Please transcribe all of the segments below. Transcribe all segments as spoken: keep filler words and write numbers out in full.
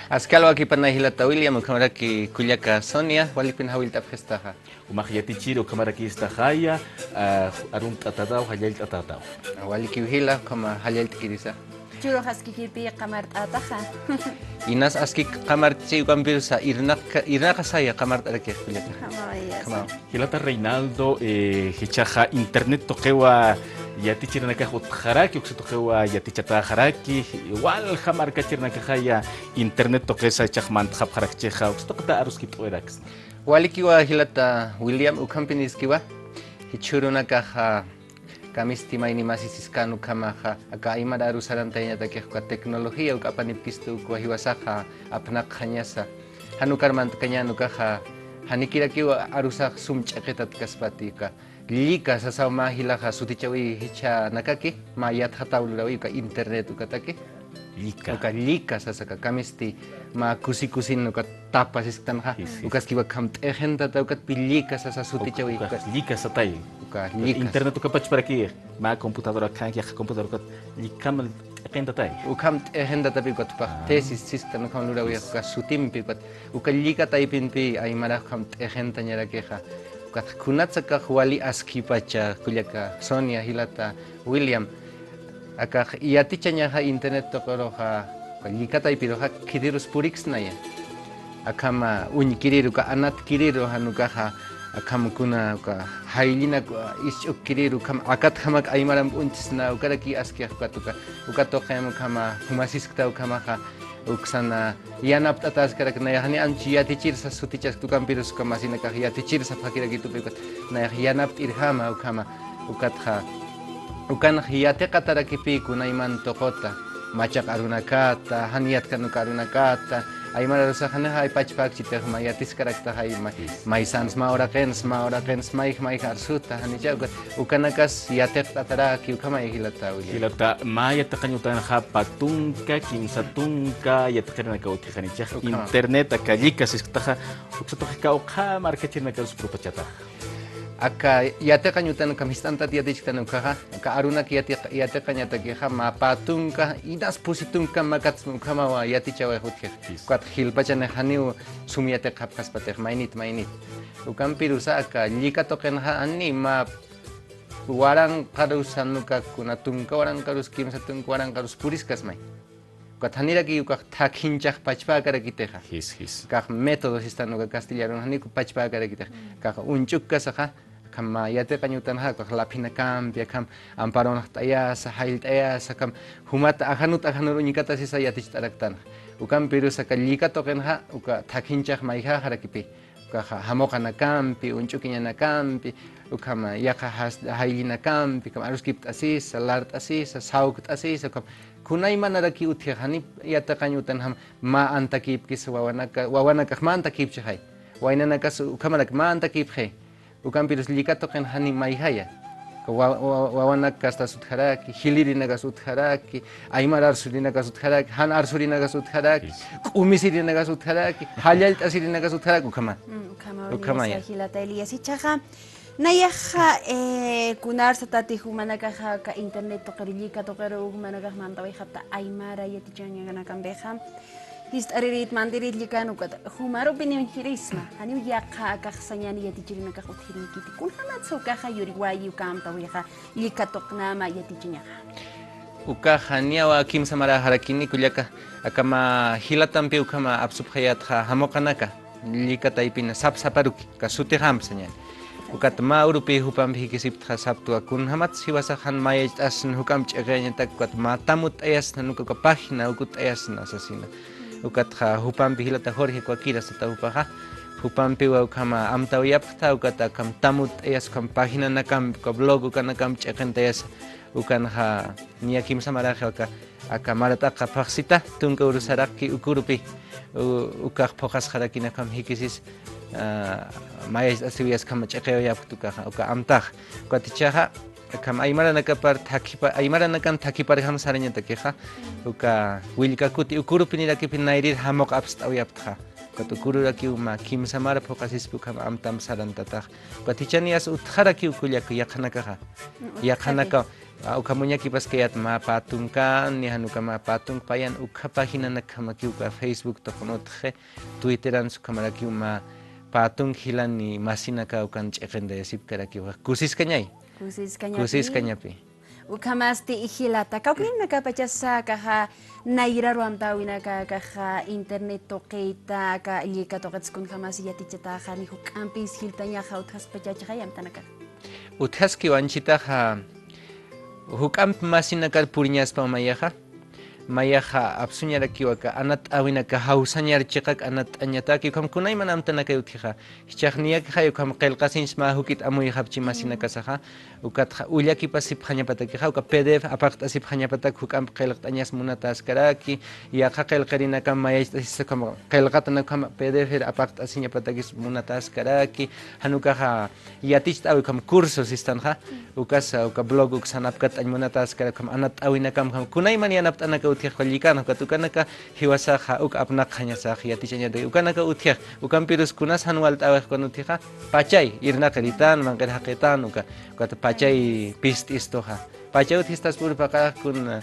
Aski alwakipanay jilata William, ukhamaraki kullaka Sonia, walipin jawillt'apxistaxa. Jumax yatichir ukhamarakistaxaya, ah, arumt'atataw, jallallt'atataw. Walikiw jila, ukhama jallallt'kirisa. Churux askikirpi qamart'ataxa. Inas aski qamart'chi ukampirusa, irnaq-, irnaqasaya qamart'arakix kullaka. Ukhamawa. Jilata Reinaldo, eh, jichhaxa internet tuqiwa yatichirinakax utjaraki, uksa tuqiwa yatichataxaraki, waljam arkachirinakaxaya internet tuqisa jichhax mantxapxarakchixa, uksa tuqita aruskipt'awayaraksna. Walikiwa jilata William, ukhampiniskiwa, jichhürunakaxa kamisti mayni masi siskan ukhamaxa, aka aymar aru sarantayañatakix uka tecnología uka apanipkistu ukwa jiwasaxa apnaqxañasa. Jan ukar mantkañän ukaxa, janikirakiw arusax sum ch'iqitatkaspati uka. Llika sasaw mä jilaxa sutichäwi jichhanakaki, mä yatxataw luräwi uka internet ukataki. Llika. Uka llika sasaka kamisti mä kusi kusin uka tapa sisktanxa, sí, sí, ukaskiwa akham t'ixintata ukatpï llika sasa sutichäwi uka. Llika satay. Uka llika. Internet uka pachparakix, mä computadora akhanki, yaqha computadora ukat llikamal t'ixintatay. Ukham t'ixintatapï ukatpax, ah, tesis sisktan ukham luräwi, sí, uka sutimpi ukat. Uka llika taypinpï aymarax ukham t'ixintañarakixa. Ukat kunatsa akax wali askipacha kullaka Sonia, jilata William. Akax yatichañaxa internet tuqiruxa, uka llika taypiruxa khitirus puriksnaya. Akham uñkiriru, uka anatkiriru, jan ukaxa, akham kuna, uka jayllinak, isch'ukkiriru, ukham akatjamak aymaramp uñchisna, ukaraki askix ukat uka, uka tuqim ukhama, juma siskta ukhamaxa, uksan yanapt'ataskarak nayax jani ancha yatichirsa sutichaskta ukampirus uka masinakax yatichir sapxakirakitupï ukat nayax yanapt'irjama ukhama ukatxa. Ukanx yatiqatarakipï kunayman tuquta, machaq arunakata, jan yatkan uka arunakata, aymar arusax janixa pachpäkchitix mä yatiskaraktaxay ma-, maysansa mä uraqinsa, mä uraqinsa mayj mayj arsuta, janicha ukat. Ukanakas yatiqt'ataraki ukhamay jilata William. Jilata, mä yatiqañ utanxa pä tunka, kimsa tunka yatiqirinakaw utjixanichix. Ukhama. Internet aka llika sisktaxa, uksa tuqi kawkha markachirinakaw supurpachataxa. Aka yatiqañ utan ukham jist'antat yatichktan ukaxa, aka arunak yatiq-, yatiqañatakixa, mä pä tunka, inas pusi tunka makats ukhamawa yatichawayx utjix. Ukat jilpachanix janiw sum yatiqapxaspatix, maynit, maynit. Ukampirusa aka llika tuqinxa jani mä waranqarus jan uka kuna tunka waranqarus, kimsa tunka waranqarus puriskasmay. Ukat janiraki ukax thakhinchax pachpäkarakitixa. Jis, jis. Ukax método sistan uka castellanun janiku pachpäkarakitix. Ukax uñch'ukkasaxa, akham yatiqañ utanxa, ukax laphinakampi, akham amparonxt'ayasa, jayllt'ayasa, akham jumat ajanut ajanur uñkatasisa yaticht'araktanxa. Ukampirus aka llika tuqinxa, uka thakhinchax mayjäxarakipï. Ukaxa jamuqanakampi, uñch'ukiñanakampi, ukhama yaqha jas-, jayllinakampi, ukhama aruskipt'asisa, lart'asisa, sawkt'asisa, ukhama kunaymanaraki utjix, jani yatiqañ utanjam mä antakïpkis wawanaka, wawanakax mä antakïpchixay. Waynanakas ukhamarak mä antakïpxi. Ukampirus llika tuqin jani mayjaya. Wa-, wa-, wawanakastas utjaraki, jilïrinakas utjaraki, aymar arsurinakas utjaraki, jan arsurinakas utjaraki, q'umisirinakas utjaraki, jallallt'asirinakas utjaraki, ukhama. Mm, ukhama, ukhama, ukhama ya. Jilata Elías. Jichhaxa, nayaxa, eh, kunarsatati jumanakaxa, aka internet tuqiru, llika tuqiru, jumanakax mantawayxapta aymara yatichañanakampixa. Jist'aririt, mantirit, llikan ukat, jumaru opinión jirisma, janiw yaqha akax sañäni yatichirinakax utjiriykiti. Kunjamatsa ukaxa yuriwayi uka amtawixa, llika tuqinama yatichiñaxa. Ukaxa niyawa kimsa maräxarakini kullaka, aka mä jilatampi ukhama apsupxayätxa jamuqanaka, llika taypina sap saparuki, aka sutixamp sañäni. Ukat mä urupï jupampi jikisiptxa saptwa kunjamatsa jiwasax jan mayacht'asna, juk'amp ch'iqiyañatak, ukat mä tamutt'ayasna, jan uka, uka página ukutt'ayasna sasina. Ukatxa jupampi jilata Jorge Coaquira sata jupaxa, jupampiwa ukhama amtawayapxta, ukat akham tamutt'ayas, ukham paginanakampi, uka blog ukanakamp ch'iqintayasa, ukanxa niya kimsa maräxi aka, aka marat'aqa phaxsita, tunka urusaraki ukurupi, u-, ukax phuqasxarakini akham jikisis, ah, mayacht'asiwayas ukham ch'iqiwayapxta ukaxa, uka amtax. Ukat jichhaxa, akham aymaranakapar thakhipa-, aymaranakan thakhiparjam sarañatakixa, uka willka kuti ukurupinirakipï nayrir jamuq apst'awayapxta. Ukat ukururakiw mä kimsa mara phuqasispi ukham amtamp sarantatax. Ukat jichhaniyas utjarakiw kullaka yaqhanakaxa. Mm, yaqhanaka, utjarakiw. A, ukham uñakipaskayät mä pä tunkan, ni jan uka mä pä tunk payan, uka paginanakjamakiw uka Facebook tuqin utji, Twitteran ukhamarakiw mä pä tunk jilan ni masinaka ukan ch'iqintayasipkarakiwa. Kusiskañay. Kusiskañapi. Kusiskañapi. Ukhamasti jilata. Kawkïrinakapachasa akaxa nayraru amtäwinaka akaxa internet tuqita, aka llika tuqits kunjamas yatichataxa, ni juk'ampis jiltañaxa utjaskpachachaxa amtanakaxa. Utjaskiw anchitaxa, juk'amp masinakar puriñaspa mayaxa. Mayaxa apsuñarakiw aka anatt'äwinaka jawsañar chiqak anatt'añataki, ukham kunayman amtanakay utjixa. Jichhax niyakixay ukham qillqasiñs mä juk'it amuyxapchi masinakasaxa. Ukatxa ullakipasipxañapatakixa, uka P D F apaqt'asipxañapatak juk'amp qillqt'añas munatäskaraki, yaqha qillqirinakam mayach'asisa ukham qillqatanak ukham P D F apaqt'asiñapatakis munatäskaraki, jan ukaxa yaticht'äwi ukham curso sistanxa, ukasa uka blog uksan apkatt'añ munatäskara ukham anatt'äwinakam ukham kunayman yanapt'anaka utjix uka llikan, ukat ukanaka jiwasaxa uk apnaqxañasax yatichañataki, ukanaka utjix, ukampirus kunas jan walt'äwix ukan utjixa, pachay, irnaqiritan, manq'ir jaqitan, uka, ukat pachay pist'istuxa. Pachay utjistas puripaqax kun,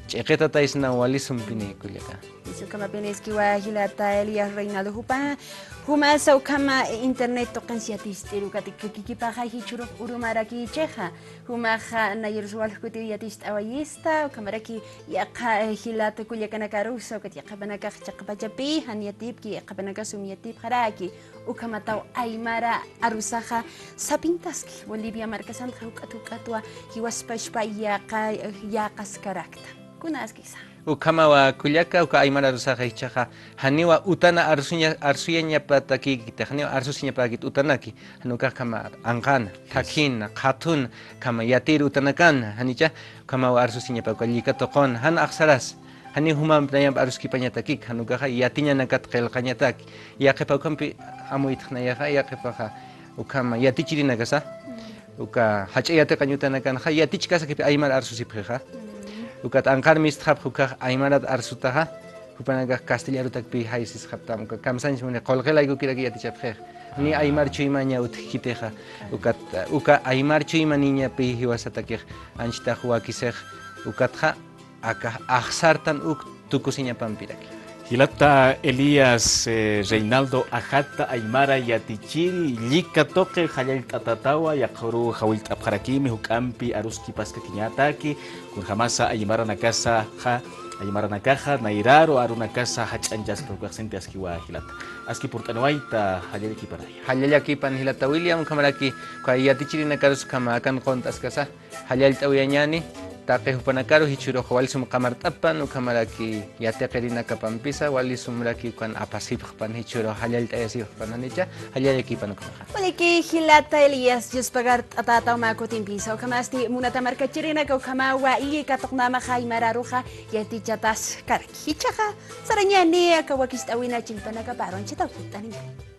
ch'iqitataysna wali sumpini kullaka. Ukhamapiniskiwa jilata Elías Reinaldo jupa, jumasa ukhama internet tuqins yaticht'ir ukat kikipaxa jichhürux urumarakichixa. Jumaxa nayarus walj kutiw yaticht'awayista, ukhamaraki yaqha, eh, jilata kullakanakarusa, ukat yaqhipanakax chiqpachapi, jan yatipki, yaqhipanakas sum yatipxaraki. Ukhamataw aymara arusaxa sapintaski Bolivia markasantxa juk'at juk'atwa jiwaspachpa yaqa-, yaqaskarakta. Kunaskisa. Ukhamawa kullaka, uka aymara arusaxa jichhaxa janiwa utana arsuña-, arsuyañapatakïkiti, janiwa arsusiñapäkit utanaki, jan ukax ukhama anqana, thakina, qhathuna, ukhama yatir utanakana, janicha, ukhamawa arsusiñapa uka llika tuquna, jan axsaras. Janiw jumamp nayamp aruskipañatakik, jan ukaxa yatiñanakat qillqañataki. Yaqhipa ukhampi amuytxnayaxa, yaqhipaxa ukhama yatichirinakasa. Uka jach'a yatiqañ utanakanxa, yatichkasakipi aymar arsusipxixa. Ukat anqar mistxapx ukax aymarat arsutaxa, jupanakax castellanutakpi jaysisxaptam, uka kamsañs muni qullqi laykukiraki yatichapxix. Ni aymar chuymaña utjkitixa. Ukat, uka aymar chuyma niñapi jiwasatakix anchitax wakisix, ukatxa aka axsartan uk tukusiñapampiraki. Jilata Elías, eh, Reinaldo Ajata, aymara yatichiri, llika tuqi jallallt'atatawa, yaqha uruw jawillt'apxarakimi, juk'ampi aruskipaskakiñataki, kunjamasa aymaranakasaxa, aymaranakaxa nayraru arunakasa jach'añchaspa, ukax sinti askiwa jilata. Aski purt'aniwayta, jallallakipanaya. Jallallakipan jilata William, ukhamaraki, uka yatichirinakarus ukhama akan qunt'askasa, jallallt'awiyañäni, taqi jupanakaru jichhürux wali sum qamart'apxpan, ukhamaraki yatiqirinakapampisa, wali sumraki ukan apasipxpan, jichhürux jallallt'ayasipxpan, janicha, jallallakipan ukhamaxa. Waliki jilata Elías, yuspagart'atätaw mä kutimpisa, ukhamasti munata markachirinaka, ukhamawa llika tuqinamaxa aymar aruxa yatichataskaraki. Jichhaxa, sarañäni aka wakicht'awina chillpanakapar, anchitaw purt'aniñäni.